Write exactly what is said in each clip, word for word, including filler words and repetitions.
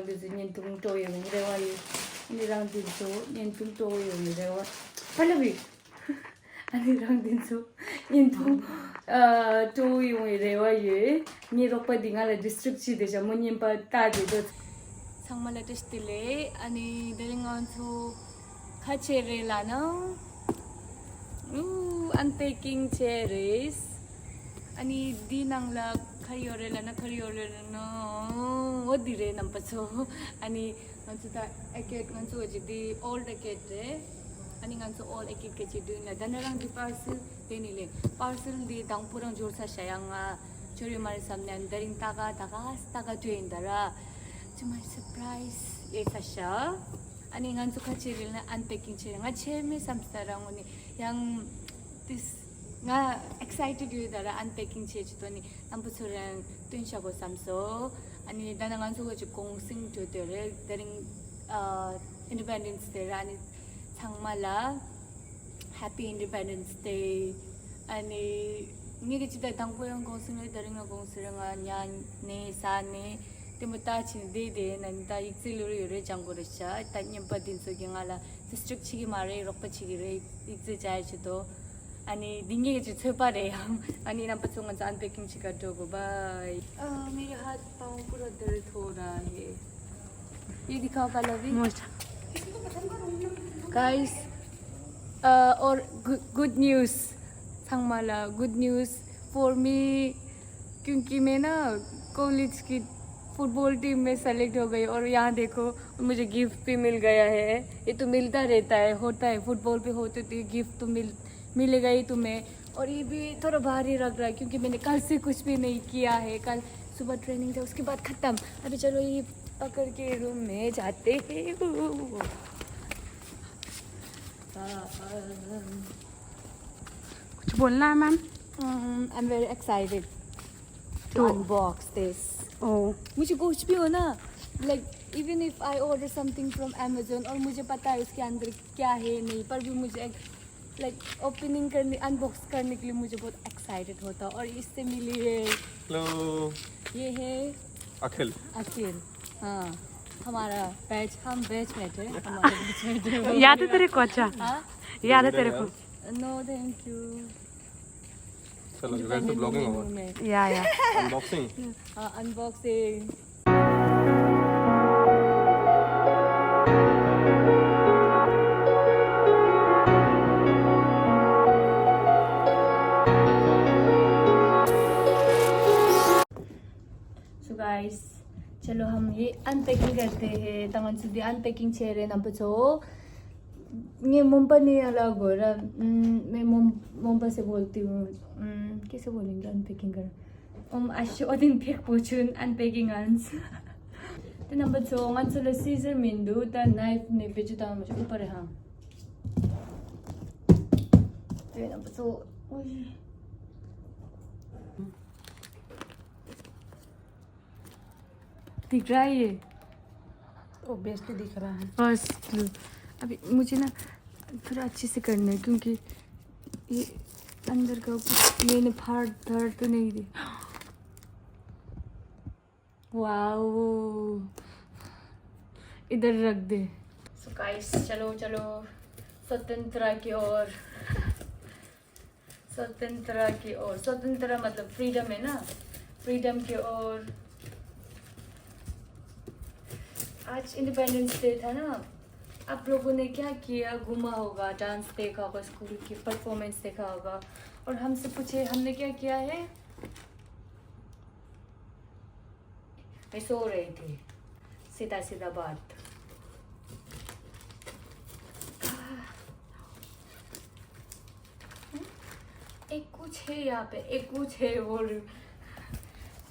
འདི་ཚོ་བརྙན་ཐུང་སྤྲོ་ཡོང་རེ་བ་ཡོད། ཨ་ནི་རང་འདི་ཚོ་བརྙན་ཐུང་སྤྲོ་ཡོང་རེ་བ། ཕ་ལ་བི། ཨ་ནི་རང་འདི་ཚོ་བརྙན་ཐུང་ཨ་སྤྲོ་ཡོང་རེ་བ་ཡོད། ངའི་རོགས་པ་འདི་ང་ལ་ཌིས་ཊརབ་བྱས་བསྡད་ཤག་མོ་བརྙན་པར་ལྟ་བསྡད་འདུག་ཚང་མ་ལ་བཀྲ་ཤིས་བདེ་ལེགས། ཨ་ནི་དེ་རིང་ང་ཚོ་ཁ་ཆེ་རེད་ལ་ན། ཨུ། ཨན་པེ་ཀིང་བྱས་རེད། ཨ་ནི་འདི་ནང་ལ་ག་རེ་ཡོད་རེད་ལབ་ན། ག་རེ་ཡོད་རེད་ལབ་ན། འོ་འདི་རེད་རྣམ་པ་ཚོ། ཨ་ནི་ང་ཚོ་ད་ཨེ་ཀེད་ང་ཚོ་གི་འདི་ཨོལ་ཌི་ཨེ་ཀེད་རེད། ཨ་ནི་ང་ཚོ་ཨོལ་ཌི་ཨེ་ཀེད་གི་ཅིག་མདུན་ལ། ད་ནི་རང་འདི་པར་སེལ་དེ་ནི་ལེ། པར་སེལ་འདི་དང་པོ་རང་འབྱོར་ཚར་ཤག་ཡང་ང་འབྱོར་ཡོད་མ་རེད་བསམ་ནས། ཨ་ནི་དེ་རིང་ལྟ་ག་ལྟ་ག་ལྟ་ག་འབྱོར་ཡིན་ད་ར། To my surprise ལས་ཚར་ཤག་ཨ་ནི་ང་ཚོ་ཁ་ཆེ་རེད་ལ་ཨན་པེ་ཀིང་བྱས་རེད། ང་ཆེ་མེད་བསམ་ས་རང་ངོ་ནི་ཡང་ཏིས་ང་ཨེག་སའི་ཊེཌ་ཡོད་ད་ར། ཨན་པེ་ཀིང་བྱས་ཅི་ཏོ་ནི་རྣམ་པ་ཚོ་རང་སྟོན་བྱ་དགོས་བསམ་སོ། ཨ་ནི་ད་ནི་ང་ཚོ་ག་ཅིག་གུང་སེང་འགྲོ་དེ་རེད། དེ་རིང་ཨ་ཨིན་ཌི་པེན་ཌེན་སི་ཌེ་ར། ཨ་ནི་ཚང་མ་ལ་Happy Independence Day། ཨ་ནི་ངེད་ཀྱི་ཅི་ད་དང་པོ་ཡང་གུང་སེང་རེད། དེ་རིང་ཡང་གུང་སེང་རེད། ང་ཉལ་ནས་ཟ་ནས་དེ་མོ་ལྟ་ཕྱིན་བསྡད་དེ་ན། ད་ཡིག་ཚད་ལོས་ཡོད་རེད། སྦྱང་དགོས་རེད་ཤག་ད་བརྙན་པ་འདི་ཚོ་གིས་ང་ལ་ཌིས་ཊརབ་བྱེད་ཀྱི་མ་རེད། རོགས་པ་བྱེད་ཀྱི་རེད། ཡིག་ཚད་སྦྱང་ཡ་ཆེད་དུ། ཨ་ནི་འདི་ངེད་ཀྱི་ཚོད་དཔག་རེད་ཡང་། ཨ་ནི་རྣམ་པ་ཚོ་ང་ཚོ་ཨན་པེ་ཀིང་བྱེད་ག་འགྲོ་དགོས། Bye. मेरे हाथ पाँव पूरा दर्द हो रहा है। ये दिखाओ पल्लवी। मोजा। गाइस, अ, और गु- good news. ཚང་མ་ལ་good news for me, क्योंकि मैं ना कॉलेज की फुटबॉल टीम में सेलेक्ट हो गई और यहाँ देखो, मुझे गिफ्ट भी मिल गया है। ये तो मिलता रहता है, होता है, फुटबॉल भी होते तो ये गिफ्ट तो मिल मिलेगा ही तुम्हें। और ये भी थोड़ा भारी लग रहा है क्योंकि मैंने कल से कुछ भी नहीं किया है। कल सुबह ट्रेनिंग था, उसके बाद ख़त्म। अभी चलो ये पकड़ के रूम में जाते हैं। कुछ बोलना है ma'am? I am very excited to unbox this. ओ। मुझे कुछ भी हो ना, like even if I order something from Amazon और मुझे पता है उसके अंदर क्या है नहीं, पर भी मुझे लाइक ओपनिंग करने, अनबॉक्स करने के लिए मुझे बहुत एक्साइटेड होता है। और इससे मिली है, हेलो। ये है अखिल। अखिल। हाँ, हमारा बैच, हम बैचमेट है, हमारे बैचमेट है। याद है तेरे को? अच्छा। हाँ। याद है तेरे को? No thank you. चलो, you guys are vlogging or what? या या। अनबॉक्सिंग। हाँ, अनबॉक्सिंग। So guys, चलो हम ये अनपैकिंग करते हैं। तंगन सुधी अनपैकिंग छे रे नंबर छो। ये मुंपा नहीं अलग हो रहा। हम्म, मैं मुं- मुंपा से बोलती हूँ। हम्म, कैसे बोलेंगे अनपैकिंग कर? Um, I should, I didn't pick Fortune and picking ants. The number two, ants la scissor mindu, the knife ne vegetable much upar ha. The number two, ui. दिख रहा है ये? ऑब्वियसली दिख रहा है। First clue. अभी मुझे ना थोड़ा अच्छे से करना है क्योंकि ये अंदर का कुछ मैंने फाड़ धाड़ तो नहीं दी। वाओ, इधर रख दे। सो गाइस, चलो चलो, स्वतंत्रता की ओर। स्वतंत्रता की ओर। स्वतंत्रता मतलब फ्रीडम है ना, फ्रीडम की ओर। आज इंडिपेंडेंस डे था ना, आप लोगों ने क्या किया? घूमा होगा, डांस देखा होगा, स्कूल की परफॉर्मेंस देखा होगा, और हमसे पूछे हमने क्या किया है? मैं सो रही थी। सीधा सीधा बात। एक कुछ है यहाँ पे, एक कुछ है बोल रही हूँ।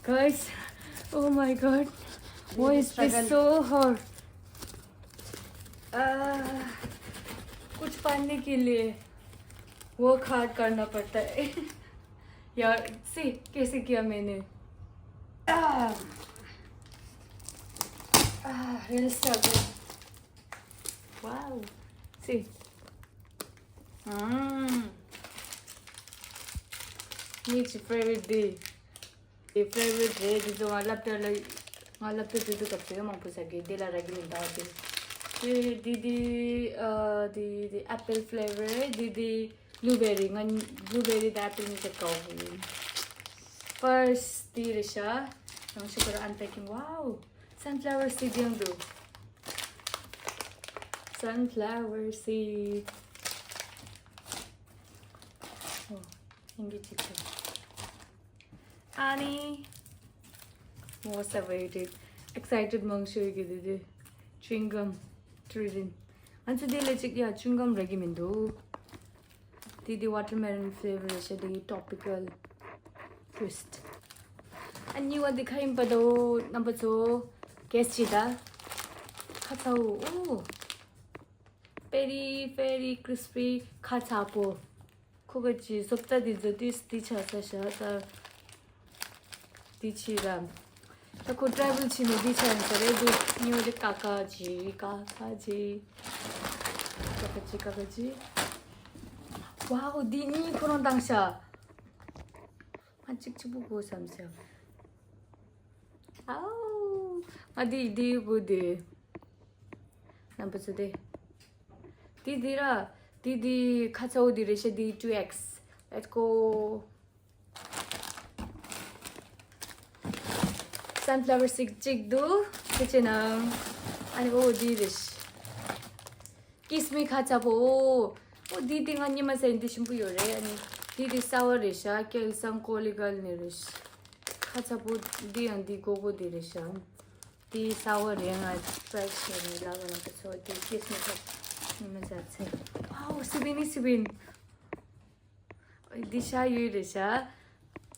Guys, oh my God, वो इस पे सो हॉट। कुछ पाने के लिए वर्क हार्ड करना पड़ता है। यार, सी कैसे किया मैंने। Ah, ah, real struggle. Wow, see. Hmm. Which favorite day? ये फेवरेट है, जो वाला पहले ང་ལབ་དུས་དུས་དུས་སྐབས་སུ་ཡང་མང་པོ་ཟ་གི། དེ་ལ་རག་གི་མི་འདུག་དེ། དེ་དེ་དེ་ཨ་དེ་དེ་apple flavor། དེ་དེ་blueberry། ང་blueberry དང་apple་ནི་ཟ་དགའ་པོ་ཡིན། First དེ་རེད་ཤག་ཡང་ཤུ་གར་unpacking། Wow, sunflower seed ཡང་འདུག sunflower seed། ཨོ། ཡིན་གྱི་ཅིག་ཅིག་ཨ་ནི། Most awaited, excited མང་ཤོས་ཀྱི་དེ་དེ། Chewing gum treating། ང་ཚོ་དེ་ལས་ཅིག་ཡ་chewing gum་རག་གི་མི་འདུག་དེ་དེ་watermelon flavor་རེད་ཤག་དེ་གི་topical twist། ཨ་གཉིས་པ་དེ་ག་ཡིན་པ་དོ། རྣམ་པ་ཚོ་guess་བྱེད་ད། ཁ་ཚ་བོ། ཨོ། Very very crispy། ཁ་ཚ་པོ། ཁོ་ག་ཅི་བཟོ་ལྟ་འདི་བཟོ་དུས་འདི་ཆ་ས་ཤ་ད། འདི་ཕྱི་ར། ད་ཁོ་travel་ཕྱི་ནས་འདི་ཆ་ཡིན་ས་རེད་འདུག་ཉོ་རེ་ཀ་ཀ་ཅི་ཀ་ཀ་ཅི། ཀ་ཀ་ཅི་ཀ་ཀ་ཅི། Wow, འདི་གཉིས་ཁོ་རང་བཏང་ཤ། ང་གཅིག་གཅིག་པུ་དགོས་བསམ་ས། ཨའོ། ང་འདི་འདི་དགོས་འདི། རྣམ་པ་ཚོ་དེ། དེ་དེ་ར། དེ་དེ་ཁ་ཚ་བོ་དེ་རེད་ཤག་དེ་two X། Let's go. Sunflower seed གཅིག་འདུག་དེ་ཅི་ན། ཨ་ནི་ཨོ་དེ་རེད་ཤག Kiss me ཁ་ཚ་བོ། ཨོ། ཨོ་དེ་དེ་ང་ཉི་མ་ཟ་ཡིན་དེ་ཞིམ་པོ་ཡོད་རེད། ཨ་ནི་དེ་དེ་sour རེད་ཤག་ཀེལ་སང་ཀོ་ལི་གལ་ནི་རེད་ཤག་ཁ་ཚ་བོ་འདི་ཡང་འདི་གོ་གོ་དེ་རེད་ཤག་དེ་sour རེད། ང་try བྱས་ནས་ལབ་པ་ན་ཁ་ཚ་བོ་དེ་Kiss me ཁ་ཉི་མ་ཟ་ཚེ། ཨའོ་སི་བིན་ནི་སི་བིན། འདི་ཤ་ཡོད་རེད་ཤག་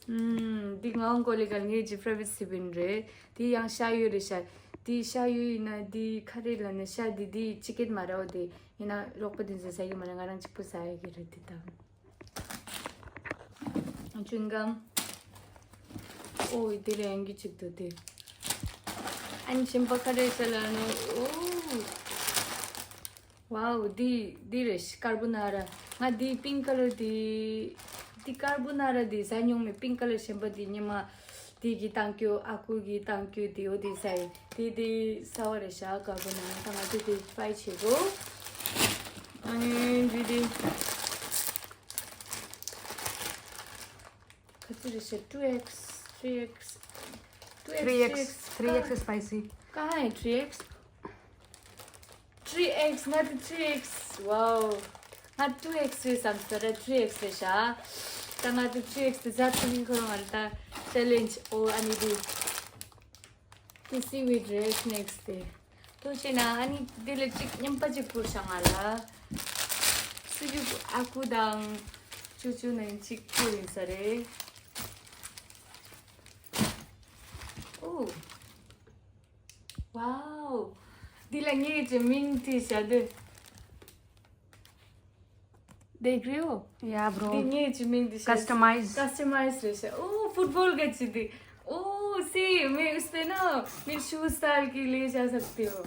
ཨམ། འདི་ང་ཀོ་ལི་གལ་ངའི་ཇི་private sibin རེད། འདི་ཡང་ཤ་ཡོད་རེད་ཤག་འདི་ཤ་ཡོད་ཡིན་ན་འདི་ཁ་རེད་ལ་ནི་ཤ་འདི་འདི་chicken མ་རེད། འོ་དེ་ཡིན་ན་རོགས་པ་དེ་ཚོ་ཟ་གི་མ་རེད། ང་རང་གཅིག་པུ་ཟ་ཡ་གི་རེད་འདི་དང་། chewing gum ཨོ་དེ་རེད། ཡང་གི་གཅིག་འདུག་དེ། ཨན་ཆེན་པ་ཁ་རེད་ཤག་ལ་ནི་ཨོ། Wow, འདི་འདི་རེད་ཤག carbonara། ང་འདི་pink colour འདི་འདི་carbonara འདི་ཟ་མྱོང་མེད། pink colour གཞན་པ་འདི་ཉི་མ་འདི་གི་བཏང་རྒྱུ། ཨ་ཁུ་གི་བཏང་རྒྱུ་འདི་འོ་འདི་ཟ་ཡི། འདི་འདི་sour རེད་ཤག carbonara། ད་ང་ཚོ་འདི་try བྱེད་དགོས། ཨ་ནི་འདི་འདི་ག་ཚོད་རེད་ཤག two X, three X, two X, three X, three X is spicy. ག་ཧ་ཡིན། three X three X ང་དེ་three X wow ང་two X རེད་བསམ་སོང་ར། three X རེད་ཤག་ད་ང་དེ་three X དེ་ཟ་ཐུབ་ཡིན་ཁོ་རང་ང་ད་challenge ཨོ་ཨ་ནི་དེ་དེ་seaweed རེད་next དེ་ཐུགས་ཆེ་ན། ཨ་ནི་དེ་ལ་གཅིག་མཉམ་པ་གཅིག་བསྐུར་ཤག་ང་ལ་སུ་ཞིག་ཨ་ཁུ་དང་ཅོ་ཅོ་ནང་གཅིག་བསྐུར་ཡིན་ས་རེད། ཨོ། Wow. འདི་ལ་ངའི་ཅི་མིང་བྲིས་བཞག་དུས། They grew. Yeah, bro. འདི་ངའི་ཅི་མིང་འདི་བཞག Customize. Customize རེད་ཤག་ཨོ་football ག་ཅི་འདི། ཨོ་སི་མེ་ཨུས་པེ་ན་མེ་shoe style གི་ལས་བྱ་ཟག་དེའོ།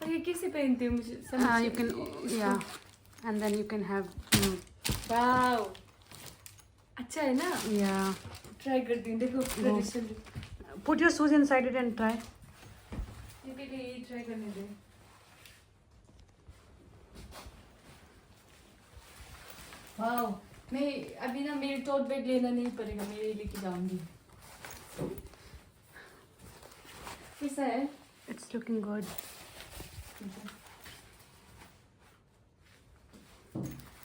ད་ཡི་ཀི་སི་པེན་དེ་མི་ཤེས། Ah, you can, yeah. And then you can have, mm. Wow. अच्छा है ना? Yeah. Try कर दूँ, देखो। Go. Traditional। Put your shoes inside it and try. ये भी नहीं, ये try करने दे। Wow, मैं अभी ना मेरे tote bag लेना नहीं पड़ेगा, मैं ये लेके जाऊंगी। कैसा है? It's looking good.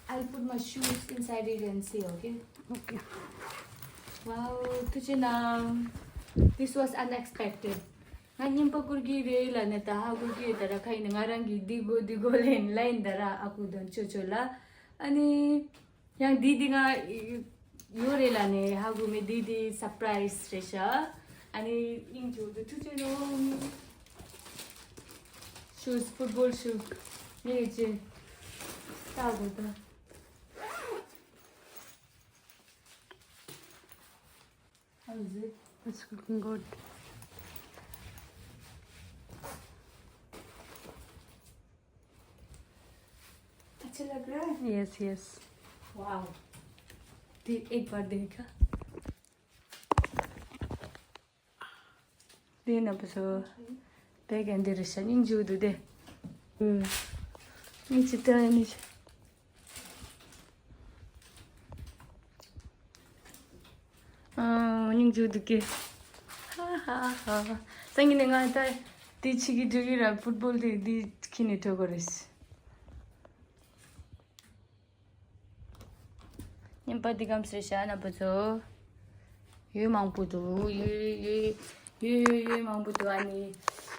I'll put my shoes inside it and see, okay? Okay. Wow, ཐུགས་རྗེ་གནང་། This was unexpected. ང་རྔན་པ་བསྐུར་གྱི་རེད་ལབ་ནས་ད་ཧ་གོ་གི་ཡོད། ད་ར་ཁ་ཡིན་ན་ང་རང་གིས་འདི་དགོས་འདི་དགོས་ལན་ལ་ཡིན། ད་ར་ཨ་ཁུ་དང་ཅོ་ཅོ་ལ་ཨ་ནི། ཡང་འདི་འདི་ང་ཡོད་རེད་ལབ་ནས་ཧ་གོ་མེད། འདི་འདི་surprise རེད་ཤག་ཨ་ནི་ཨིན་ཇོ་དུ་ཐུགས་རྗེ་གནང་། Shoes, football shoe. ངས་ཅི་ལྟ་དགོས་ད། How is it? It's looking good. अच्छा लग रहा है? Yes, yes. Wow. देख, एक बार देखा। དེ་ན་པ་སོ། དེ་གན་དེ་རེ་ཤ་སྙིང་རྗེ་འདུག་དེ། ཨུམ། སྙིང་རྗེ་དེ་ནི། ཨ། སྙིང་རྗེ་འདུག་གི། ཧ་ཧ་ཧ། སང་ཉིན་ནས་ང་ད་དེ་ཆི་གི་འགྲིག་གི་ར། ཕུཊ་བོལ་དེ་དེ་ཁྱི་ནས་ཐོས་གོ་རེད། ཉིན་པ་འདི་གམ་སེ་ཤ་ན་པ་ཚོ། ཡོད་མང་པོ་འདུག་ཡོད་ཡོད་ཡོད་ཡོད་མང་པོ་འདུག་ཨ་ནི།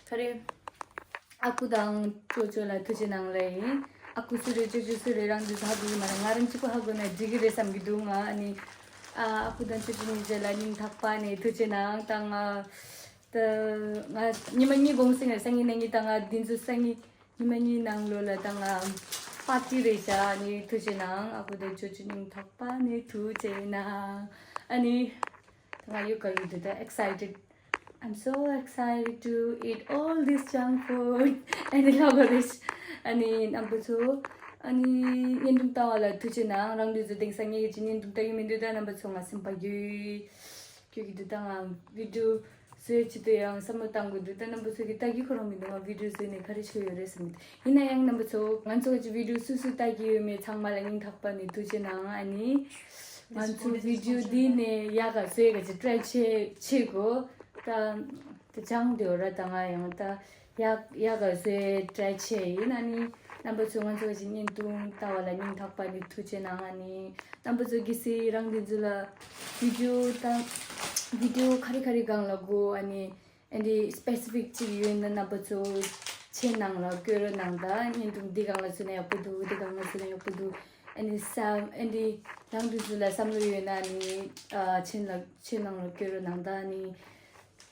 ག་རེ། ཨ་ཁུ་དང་ཅོ་ཅོ་ལ་ཐུགས་རྗེ་གནང་ལེ་ཡིན། ཨ་ཁུ་སུ་རེད་ཅོ་ཅོ་སུ་རེད་རང་འདི་ཧ་གོ་གི་མ་རེད། ང་རང་གཅིག་པུ་ཧ་གོ་ན་འགྲིག་གི་རེད་བསམ་གི་འདུག་ང་ཨ་ནི། ཨ་ཨ་ཁུ་དང་ཅོ་ཅོ་གཉིས་ཆ་ལ་སྙིང་ཐག་པ་ནས་ཐུགས་རྗེ་གནང་དང་ང་། ད་ང་ཉི་མ་གཉིས་གོང་སེང་ངེར་སང་ཉིན་ནས་ངེད་དང་ང་འདི་ཚོ་སང་ཉིན། ཉི་མ་གཉིས་ནང་ལོགས་ལ་ད་ང་པར་ཊི་རེད་ཤག་ཨ་ནི་ཐུགས་རྗེ་གནང་། ཨ་ཁུ་དང་ཅོ་ཅོ་སྙིང་ཐག་པ་ནས་ཐུགས་རྗེ་གནང་། ཨ་ནི་ད་ང་ཡོད་ག་ཡོད་འདུག་ད་excited. I'm so excited to eat all this junk food. ཨ་ནི་ལབ་དགོས་རེད། ཨ་ནི་རྣམ་པ་ཚོ། ཨ་ནི་བརྙན་ཐུང་ལྟ་བ་ལ་ཐུགས་རྗེ་གནང་། རང་འདི་ཚོ་དེང་སང་ངེད་ཀྱི་བརྙན་ཐུང་ལྟ་གི་མི་འདུག་ད་རྣམ་པ་ཚོ་ང་སེམས་པ་འགྱོད། ཁྱོད་ཀྱི་འདི་ལྟ་ང་བི་ཌིའོ་བཟོས་ཅི་ལྟ་ཡང་བསམ་བློ་བཏང་དགོས་འདུག་ད་རྣམ་པ་ཚོ་གི་ལྟ་གི་ཁོ་རང་མི་འདུག་ང་བི་ཌིའོ་བཟོས་ནས་ག་རེ་བྱེད་ཡོད་རེད་བསམ་གི་འདུག་ཡིན་ན་ཡང་རྣམ་པ་ཚོ་ང་ཚོ་གི་བི་ཌིའོ་སུ་སུ་ལྟ་གི་ཡོད་མེད་ཚང་མ་ལ་སྙིང་ཐག་པ་ནས་ཐུགས་རྗེ་གནང་། ཨ་ནི་ང་ཚོ་བི་ཌིའོ་འདི་ནས་ཡག་ག་བཟོས་ག་ཅིག་ཊ་རའི་བྱེད་བྱེད་དགོས། ད་ད་ཅང་དེ་འོ་ར་ད་ང་ཡང་ད། ཡག་ཡག་ག་བཟོས་ཊ་རའི་བྱས་ཡིན། ཨ་ནི་རྣམ་པ་ཚོ་ང་ཚོ་ཞིག་བརྙན་ཐུང་ལྟ་བ་ལ་སྙིང་ཐག་པ་ནས་ཐུགས་རྗེ་གནང་། ཨ་ནི་རྣམ་པ་ཚོ་གི་སི་རང་འདི་ཚོ་ལ་བི་ཌིའོ་དང་བི་ཌིའོ་ག་རེ་ག་རེ་སྒང་ལ་དགོས། ཨ་ནི་ཨ་ནི་སི་པེ་སི་ཕིག་ཅིག་ཡོད་ན་རྣམ་པ་ཚོ་མཆན་ནང་ལ་བཀོད་རོགས་གནང་དང་། བརྙན་ཐུང་འདི་སྒང་ལ་བཟོས་ན་ཡག་པོ་འདུག་འདི་སྒང་ལ་བཟོས་ན་ཡག་པོ་འདུག་ཨ་ནི་བསམ་ཨ་ནི་རང་འདི་ཚོ་ལ་བསམ་བློ་ཡོད་ན་ཨ་ནི་ཨ་མཆན་ལ་མཆན་ནང་ལ་བཀོད་རོགས་གནང་དང་། ཨ་ནི།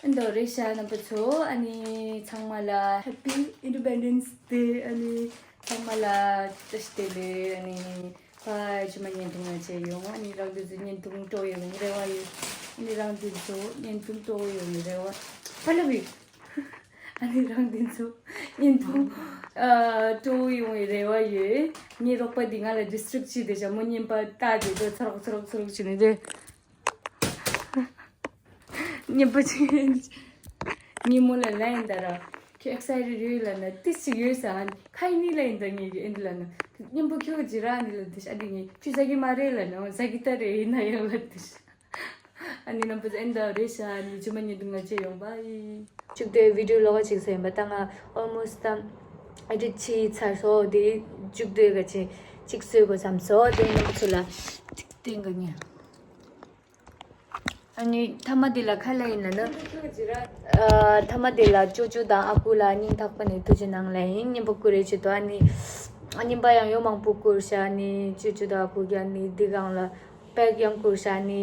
ཨ་འདོ་རེ་ཤ་རྣམ་པ་ཚོ། ཨ་ནི་ཚང་མ་ལ་Happy Independence Day. ཨ་ནི་ཚང་མ་ལ་བཀྲ་ཤིས་བདེ་ལེགས། ཨ་ནི་ཕ་ཇུ་མ་བརྙན་ཐུང་ལ་མཇལ་ཡོང་། ཨ་ནི་རང་འདི་ཚོ་བརྙན་ཐུང་སྤྲོ་ཡོང་རེ་བ་ཡོད། ཨ་ནི་རང་འདི་ཚོ་བརྙན་ཐུང་སྤྲོ་ཡོང་རེ་བ། ཕ་ལ་བི། ཨ་ནི་རང་འདི་ཚོ་བརྙན་ཐུང་ཨ་སྤྲོ་ཡོང་རེ་བ་ཡོད། ངའི་རོགས་པ་འདི་ང་ལ་ཌིས་ཊརབ་བྱས་བསྡད་ཤག་མོ་བརྙན་པར་ལྟ་བསྡད་དོ་ཚ་རོག་ཚ་རོག་ཚ་རོག་བྱས་ནས་བསྡད། ཉན་པ་ཅིག་ཉིན་མོ་ལ་ལན་ད་ར། ཁྱོད་ཨེག་སའི་ཊེཌ་ཡོད་ལབ་ན་ཏི་ཞིག་ཡོད་ས། ཁ་ཡིན་ནི་ལ་ཡིན་ད་ངས་ཀྱི་ཨེ་འདི་ལབ་ན། ཉིན་པོ་ཁྱོད་ཀྱི་ར་ནི་ལ་འདི་ཤ་འདི་ངས་ཁྱོད་ཟ་གི་མ་རེད་ལབ་ན་ཟ་གི་ད་རེད་ཡིན་ན་ཡང་ལབ་འདི་ཤ། ཨ་ནི་རྣམ་པ་ཚོ་ཨེ་འདྲ་རེད་ཤ། ཨ་ནི་ཇུ་མ་ཉིན་དུ་ང་བཅས་ཡོང་པ་ཡིན། ཅིག་དེ་བི་ཌིའོ་ལོག་ཅིག་ཟེར་ཡིན་པ་ད་ང་ཨོལ་མོ་སི་ཊི་ད་ཨེ་ཌིཊ་བྱས་ཚར་སོང་། དེ་མཇུག་དེ་ག་ཅིག་ཅིག་བཟོས་དགོས་བསམ་སོང་། དེ་རྣམ་པ་ཚོ་ལ་ཏིག་ཏིག་ག་ཉན། ཨ་ནི་མཐའ་མ་དེ་ལ་ཁ་ལ་ཡིན་ན་ནི། ཨ་མཐའ་མ་དེ་ལ་ཅོ་ཅོ་དང་ཨ་ཁུ་ལ་སྙིང་ཐག་པ་ནས་ཐུགས་རྗེ་གནང་ལ་ཡིན། སྙིང་པོ་བསྐུར་རེ་བྱེད་དོ། ཨ་ནི་ཨ་སྙིང་པ་ཡང་ཡོ་མང་པོ་བསྐུར་ཤག་ཨ་ནི་ཅོ་ཅོ་དང་ཨ་ཁུ་གི་ཨ་ནི་འདི་སྒང་ལ་པེག་ཡང་བསྐུར་ཤག་ཨ་ནི་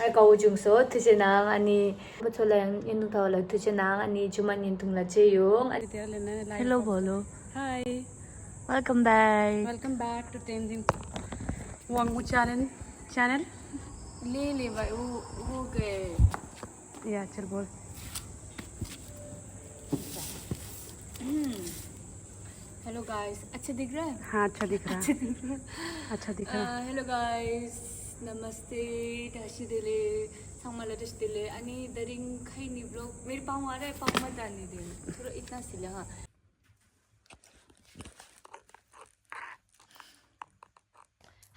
ཨ་དགའ་བོ་བྱུང་སོང་། ཐུགས་རྗེ་གནང་། ཨ་ནི་ཁོ་ཚོ་ལ་ཡང་བརྙན་ཐུང་ལྟ་བ་ལ་ཐུགས་རྗེ་གནང་། ཨ་ནི་ཇུ་མ་བརྙན་ཐུང་ལ་མཇལ་ཡོང་། ཨ་ནི། Hello, hello. Hi. Welcome back. Welcome back to Tenzin Wangmu channel. Channel. ले ले भाई, वो, वो गए। या, चल बोल। हम्म। Hello guys, अच्छा दिख रहा है? हाँ, अच्छा दिख रहा है। अच्छा दिख रहा है। अच्छा दिख रहा है। अ, hello guys, नमस्ते, ཏྲ་ཤི་དེ་ལེ། ཚང་མ་ལ་ཏྲ་ཤི་དེ་ལེ། ཨ་ནི་དེ་རིང་ཁ་ཡིན་ནི་བི་ལོག་མེར་པང་བ་རེ་པང་མ་ད་ནི་དེ་ཐོ་རོ་ཨི་ཏ་སི་ལེ་ཧ།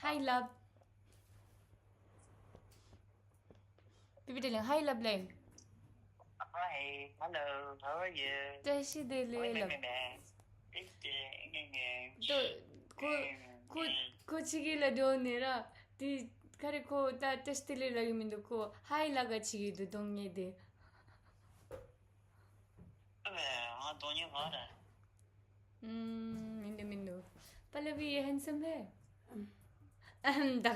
Hi, love. Baby darling, hi, love, love. Hi, hello, how are you? ཏྲ་ཤི་དེ་ལེ། ལབ། ཏོ་ཁོ་ཁོ་ཁོ་ཅི་གི་ལ་འགྲོ་ནི་ར། དེ་ག་རེ་ཁོ་ད་ཏྲ་ཤི་དེ་ལེ་ལབ་གི་མི་འདུག་ཁོ་ཧའི་ལབ་ག་ཅི་གི་འདུག་གདོང་ཉེ་དེ། ཨ་ང་གདོང་ཉེ་མ་རེད། ཨུམ། མི་འདུག་མི་འདུག་པ་ལ་བི། ये हैंडसम है? ཨམ། ད།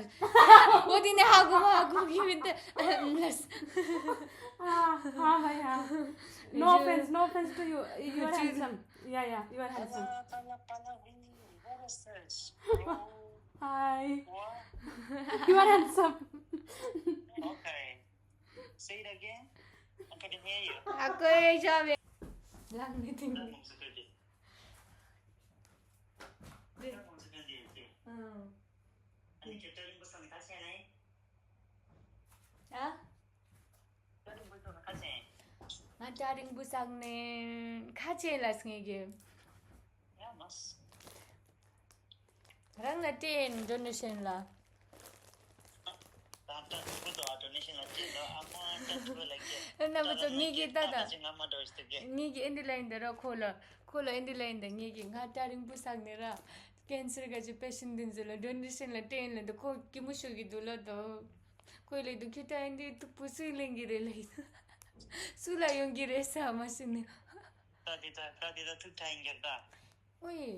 འོ་དེ་ནས་ཧ་གོ་མ་ཧ་གོ་གི་མི་འདུག་ཨམ། ལས། ཨ་ཧ་ཧ་ཡ། No offense, no offense to you. You are handsome. Yeah, yeah, you are handsome. Hi. You are handsome. Okay. Say it again. I couldn't hear you. ཨ་ཀོ་ཡ་ཤ་བེ། ལག་མི་ཐིང་། ཨ། སྐྲ་རིང་པོ་བསགས་ནས་ཁ་ཆེ་ལ་སངས་གི། ཡ་མ་སི། རང་ལ་སྤྲད་ཡིན་ཌོ་ནེ་ཤན་ལ། ད་ལྟ་ཐུག་པོ་དང་ཌོ་ནེ་ཤན་ལ་སྤྲད་ལ་ཨ་མ་ད་ཐུག་པོ་ལ་སྐྱེ། རྣམ་པ་ཚོ་ངེད་ཀྱི་ད་ད་ཅི་ང་མ་འདྲ་ཞིག་ཏུ་སྐྱེ། ངེད་ཀྱི་ཨེ་འདི་ལ་ཡིན་ད་ར་ཁོ་ལ་ཁོ་ལ་ཨེ་འདི་ལ་ཡིན་ད། ངེད་ཀྱི་ང་སྐྲ་རིང་པོ་བསགས་ནས་ར་ཀན་སར་ག་ཅི་པེ་ཤན་འདི་ཚོ་ལ་ཌོ་ནེ་ཤན་ལ་སྤྲད་ཡིན་ལ་ད་ཁོ་སྐྱིད་མོ་ཤོད་ཀྱི་འདུག་ལ་ད། ཁོས་ལས་དུ་ཁྱོད་ད་ཨེ་འདི་ཐུག་པོ་སུས་ལེན་གི་རེད་ལ་ཡིན། སུ་ལ་ཡོང་གི་རེད་ས་མ་ཤེས་ནི། ད་དེ་ད་ད་དེ་ད་ཐུག་ཐག་ཡིན་གྱི་ད། ཨོའི།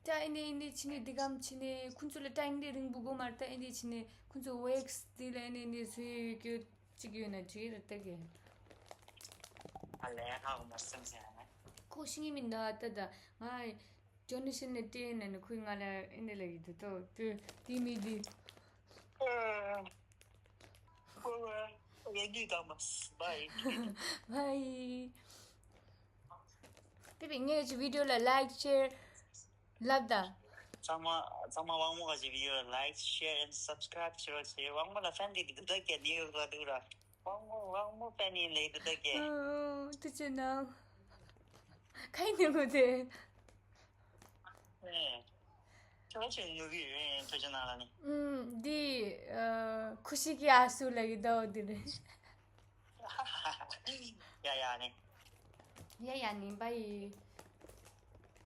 ད་ཨེ་འདི་ཨེ་འདི་ཕྱི་ནས་འདི་གམ་ཕྱི་ནས་ཁོང་ཚོ་ལ་ད་ཨེ་འདི་རིང་པོ་དགོས་མ་རེད། ད་ཨེ་འདི་ཕྱི་ནས་ཁོང་ཚོ་ཝེག་སི་འདི་ལ་ཨེ་འདི་ཨེ་འདི་བཟོས་ཡོད་རྒྱུ་གཅིག་ཡོད་ན་འགྲིག་རེད་ད་གས། ཨ་ལས་ཧ་གོ་མ་སེམས་ཟེར་ན། ཁོ་ཤེས་ངེས་མིན་ད་ད་ད་ང་ཅོ་ནི་ཤིན་ལ་སྤྲད་ན་ནི་ཁོས་ང་ལ་ཨེ་འདི་ལ་ཡིད་དུ་ཏོ་ཏུ་དེ་མི་འདི། ཨ། ཨོ་ཝེ། ངས་འདི་ད་མ་སི་བྷའི། བྷའི། དེ་བས་ངས་ཀྱི་བི་ཌིའོ་ལ་ལའིཀ་ཤེར་ལབ་ད། ཚང་མ་ཚང་མ་དབང་མོ་ག་ཅི་བི་ཌིའོ་ལ་ལའིཀ་ཤེར་ཨེན་སབ་སི་ཀ་རའིབ་བྱེད་རོགས་བྱེད། དབང་མོ་ལ་ཧྥན་དེ་འདུག་ད་ཀྱེ་ནིའུ་ཡོག་ལ་འདུག་ར། དབང་མོ་དབང་མོ་ཧྥན་ཡིན་ལེ་འདུག་ད་ཀྱེ། ཨོ་ཏུ་ཅི་ན། ཁ་ཡིན་ནི་གོ་དེ། ཨེ། ཁྱོད་ཆེ་ངུ་གི་རེད་ཐུགས་རྗེ་གནང་ལ་ནི། ཨུམ། འདི་ཨ་ཁུ་ཤི་ཀི་ཨ་སུ་ལ་གི་ཟླ་བ་འདི་རེད། ཡ་ཡ་ནི། ཡ་ཡ་ནི་བྷའི།